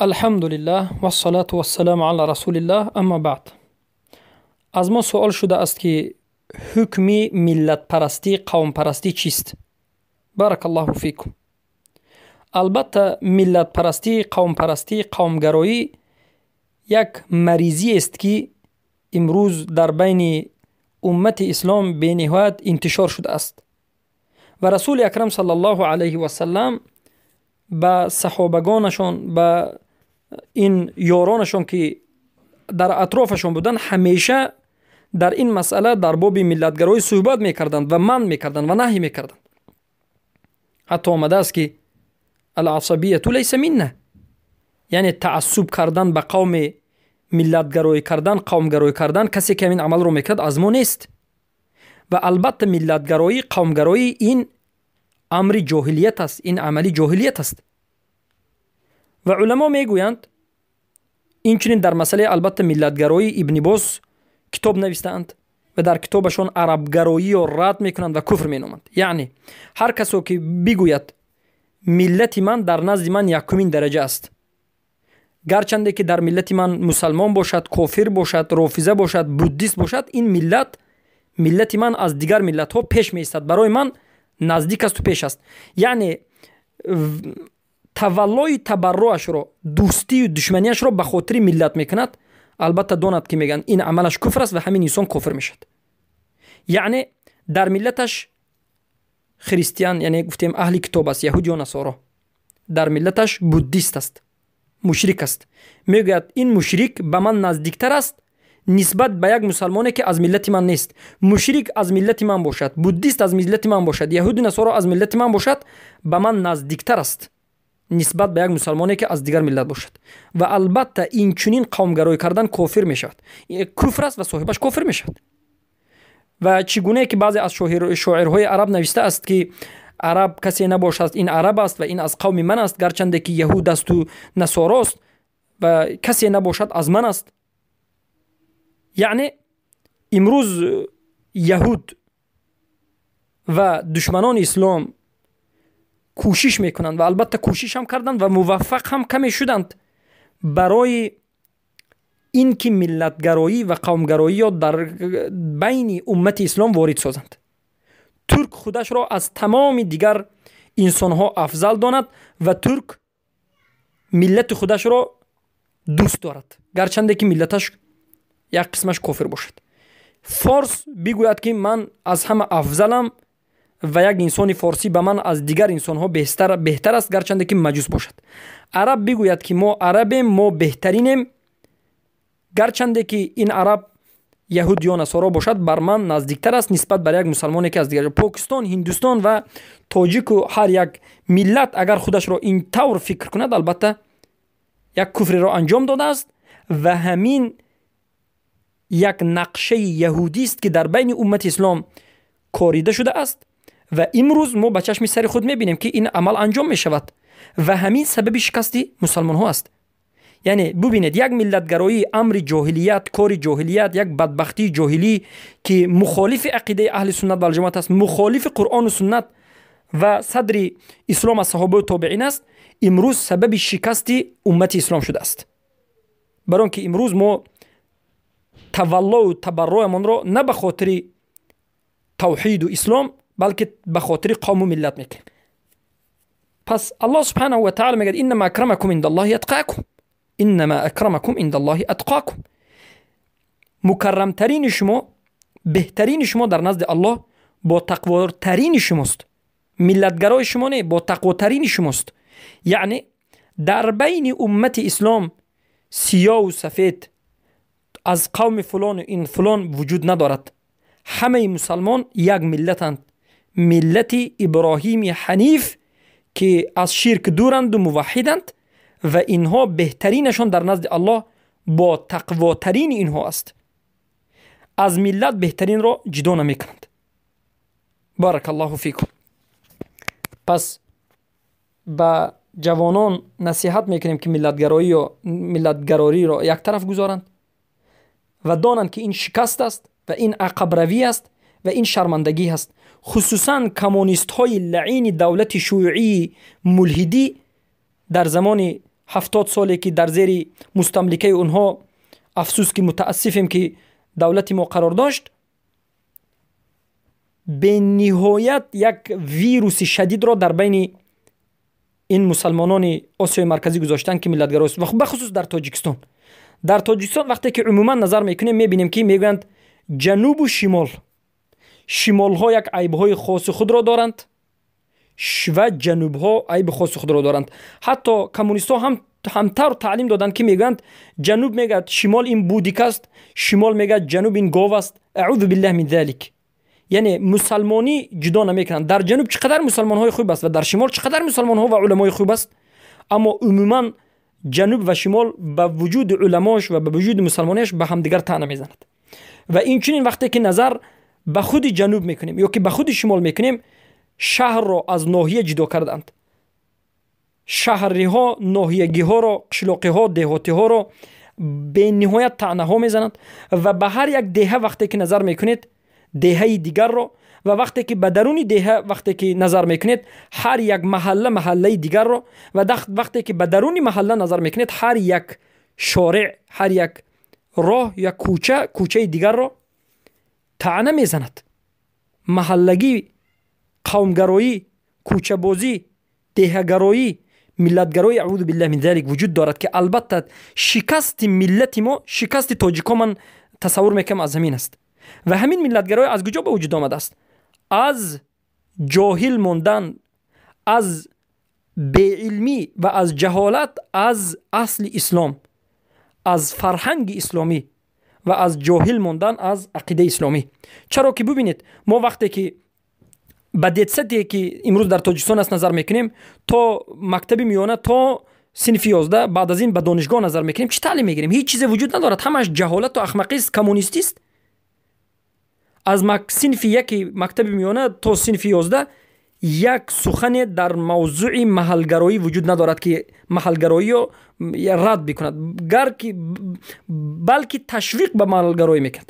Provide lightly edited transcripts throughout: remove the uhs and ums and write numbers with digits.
Алҳамдулиллаҳ вассалату вассаламу ала расулиллаҳ, аммо баъд. Аз мо суол шудааст, ки ҳукми миллатпарастӣ, қавмпарастӣ чист? Баракаллоҳу фикум. Албатта, миллатпарастӣ, қавмпарастӣ, қавмгароӣ як маризиест, ки имрӯз дар байни уммати ислом бениҳоят интишор шудааст. Ва Расули Акрам саллаллоҳу алайҳи васаллам ба саҳобагонашон, ба ин ёронашон, ки дар атрофашон буданд, ҳамеша дар ин масъала, дар боби миллатгароӣ суҳбат мекарданд ва манъ мекарданд ва наҳй мекарданд. Ҳатто омадааст, ки аласабияту лайса минна, яъне таассуб кардан ба қавме, миллатгароӣ кардан, қавмгароӣ кардан, касе ки ҳамин амалро мекунад, аз мо нест. Ва албатта, миллатгароӣ, қавмгароӣ ин амри ҷоҳилият аст, ин амали ҷоҳилият аст. Ва уламо мегӯянд, инчунин дар масъалаи, албатта, миллатгароӣ Ибни Боз китоб навистаанд ва дар китобашон арабгароиро рад мекунанд ва куфр меноманд. Яъне ҳар касо ки бигӯяд, миллати ман дар назди ман якумин дараҷа аст, гарчанде ки дар миллати ман мусалмон бошад, кофир бошад, рофиза бошад, буддист бошад, ин миллат, миллати ман аз дигар миллатҳо пеш меистад, барои ман наздик асту пеш аст, яъне таваллои табарруашро, дӯстию душманиашро ба хотири миллат мекунад, албатта донад, ки мегӯянд, ин амалаш куфр аст ва ҳамин инсон кофир мешавад. Яъне дар миллаташ христиан, яъне гуфтем, аҳли китоб аст, яҳуд ё насоро, дар миллаташ буддист аст, мушрик аст, мегӯяд, ин мушрик ба ман наздиктар аст нисбат ба як мусалмоне, ки аз миллати ман нест. Мушрик аз миллати ман бошад, буддист аз миллати ман бошад, яҳуду насоро аз миллати ман бошад, ба ман наздиктар аст нисбат ба як мусалмоне, ки аз дигар миллат бошад. Ва албатта, инчунин қавмгароӣ кардан кофир мешавад, куфр аст ва соҳибаш кофир мешавад. Ва чӣ гунае ки баъзе аз шоирҳои араб навиштааст, ки араб касе набошад, ин араб аст ва ин аз қавми ман аст, гарчанде ки яҳуд асту насорост ва касе набошад, аз ман аст. Яъне имрӯз яҳуд ва душманони ислом кӯшиш мекунанд ва албатта кӯшиш ҳам карданд ва муваффақ ҳам каме шуданд барои ин ки миллатгароӣ ва қавмгароиё дар байни уммати ислом ворид созанд. Турк худашро аз тамоми дигар инсонҳо афзал донад ва турк миллати худашро дӯст дорад, гарчанде ки миллаташ як қисмаш кофир бошад. Форс бигӯяд, ки ман аз ҳама афзалам ва як инсони форсӣ ба ман аз дигар инсонҳо беҳтар аст, гарчанде ки маҷус бошад. Араб бигӯяд, ки мо арабем, мо беҳтаринем, гарчанде ки ин араб яҳуд ё насоро бошад, бар ман наздиктар аст нисбат бар як мусалмоне, ки аз дигар. Покистон, Ҳиндустон ва тоҷику ҳар як миллат агар худашро ин тавр фикр кунад, албатта, як куфреро анҷом додааст ва ҳамин як нақшаи яҳудист, ки дар байни уммати ислом корида шудааст. Ва имрӯз мо ба чашми сари худ мебинем, ки ин амал анҷом мешавад ва ҳамин сабаби шикасти мусалмонҳо аст. Яъне бубинед, як миллатгароӣ, амри ҷоҳилият, кори ҷоҳилият, як бадбахтии ҷоҳилӣ, ки мухолифи ақидаи аҳли суннат валҷамоат аст, мухолифи Қуръону суннат ва садри ислом аз саҳобаю тобеин аст, имрӯз сабаби шикасти уммати ислом шудааст, бар он ки имрӯз мо таваллою табарруамонро на ба хотири тавҳиду ислом, балки ба хотири қавму миллат мекунем. Пас Аллоҳ субҳанаҳу ва таала мегӯяд: иннама акрамакум индаллоҳи атқакум, иннама акрамакум индаллоҳи атқокум. Мукаррамтарини шумо, беҳтарини шумо дар назди Аллоҳ бо тақвотарини шумост, миллатгарои шумо не, бо тақвотарини шумост. Яъне дар байни уммати ислом сиёву сафед, аз қавми фулону ин фулон вуҷуд надорад. Ҳамаи мусалмон як миллатанд, миллати Иброҳими ҳаниф, ки аз ширк дуранду муваҳҳиданд, ва инҳо беҳтаринашон дар назди Аллоҳ бо тақвотарини инҳо аст. Аз миллат беҳтаринро ҷудо намекунанд. Баракаллоҳу фикум. Пас ба ҷавонон насиҳат мекунем, ки миллатгароиро як тараф гузоранд ва донанд, ки ин шикаст аст ва ин ақабравӣ аст ва ин шармандагӣ аст. Хусусан коммунистҳои лаъини давлати шӯюии мулҳидӣ дар замони 70 соле ки дар зери мустамликаи онҳо, афсӯс ки мутаассифем ки давлати мо қарор дошт, бениҳоят як вируси шадидро дар байни ин мусалмонони Осиёи Марказӣ гузоштанд, ки миллатгарост, ва бахусус дар Тоҷикистон. Дар Тоҷикистон вақте ки умуман назар мекунем, мебинем, ки мегӯянд ҷанубу шимол, шимолҳо як айбҳои хоси худро доранд ва ҷанубҳо айби хоси худро доранд. Ҳатто коммунистҳо ҳам ҳамтавр таълим доданд, ки мегӯянд, ҷануб мегӯяд, шимол ин бык аст, шимол мегӯяд, ҷануб ин гов аст. Аъузу биллаҳ мин залик. Яъне мусалмонӣ ҷудо намекунанд. Дар ҷануб чӣ қадар мусалмонҳои хуб аст ва дар шимол чӣ қадар мусалмонҳо ва уламои хуб аст, аммо умуман ҷануб ва шимол ба вуҷуди уламош ва ба вуҷуди мусалмониаш ба ҳамдигар таъна мезанад. Ва инчунин вақте ки назар ба худи ҷануб мекунем ё ки ба худи шимол мекунем, шаҳрро аз ноҳия ҷудо карданд. Шаҳриҳо ноҳиягиҳоро, қишлоқиҳо деҳотиҳоро бениҳоят таънаҳо мезананд. Ва ба ҳар як деҳа вақте ки назар мекунед, деҳаи дигарро, ва вақте ки ба даруни деҳа вақте ки назар мекунед, ҳар як маҳалла маҳаллаи дигарро, ва вақте ки ба даруни маҳалла назар мекунед, ҳар як шореъ, ҳар як роҳ, як кӯча кӯчаи дигарро таъна мезанад. Маҳаллагӣ, қавмгароӣ, кӯчабозӣ, деҳагароӣ, миллатгароӣ, аъузу биллаҳ мин залик, вуҷуд дорад, ки албатта шикасти миллати мо, шикасти тоҷикҳо, ман тасаввур мекунам, аз ҳамин аст. Ва ҳамин миллатгароӣ аз куҷо ба вуҷуд омадааст? Аз ҷоҳил мондан, аз беилмӣ ва аз ҷаҳолат аз асли ислом, аз фарҳанги исломӣ ва аз ҷоҳил мондан аз ақидаи исломӣ. Чаро ки бубинед, мо вақте ки ба детсаде ки имрӯз дар Тоҷикистон аст назар мекунем, то мактаби миёна, то синфи 11, баъд аз ин ба донишгоҳ назар мекунем, чӣ таълим мегирем? Ҳеҷ чизе вуҷуд надорад, ҳамаш ҷаҳолату ахмақист, коммунистист. Аз синфи яки мактаби миёна то синфи 11 як сухане дар мавзӯи маҳалгароӣ вуҷуд надорад, ки маҳалгароиё рад бикунад, гарки балки ташвиқ ба маҳалгароӣ мекунад.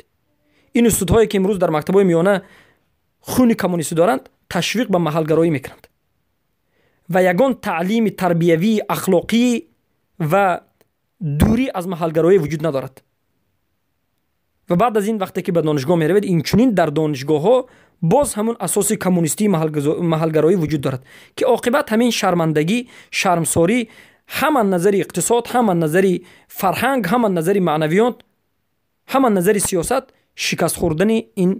Ин устодҳое ки имрӯз дар мактабҳои миёна хуни коммунистӣ доранд, ташвиқ ба маҳалгароӣ мекунанд ва ягон таълими тарбиявии ахлоқӣ ва дурӣ аз маҳалгароӣ вуҷуд надорад. Ва баъд аз ин вақте ки ба донишгоҳ меравед, инчунин дар донишгоҳҳо боз ҳамун асоси коммунистии маҳалгароӣ вуҷуд дорад, ки оқибат ҳамин шармандагӣ, шармсорӣ, ҳама назари иқтисод, ҳама назари фарҳанг, ҳама назари маънавиёт, ҳама назари сиёсат шикаст хӯрдани ин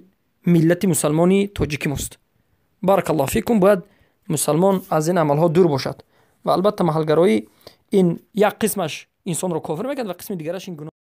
миллати мусалмони тоҷики мост. Баракаллоҳу фикум. Бояд мусалмон аз ин амалҳо дур бошад. Ва албатта маҳалгароӣ ин як қисмаш инсонро кофир мекунад ва қисми дигараш ин гуноҳ.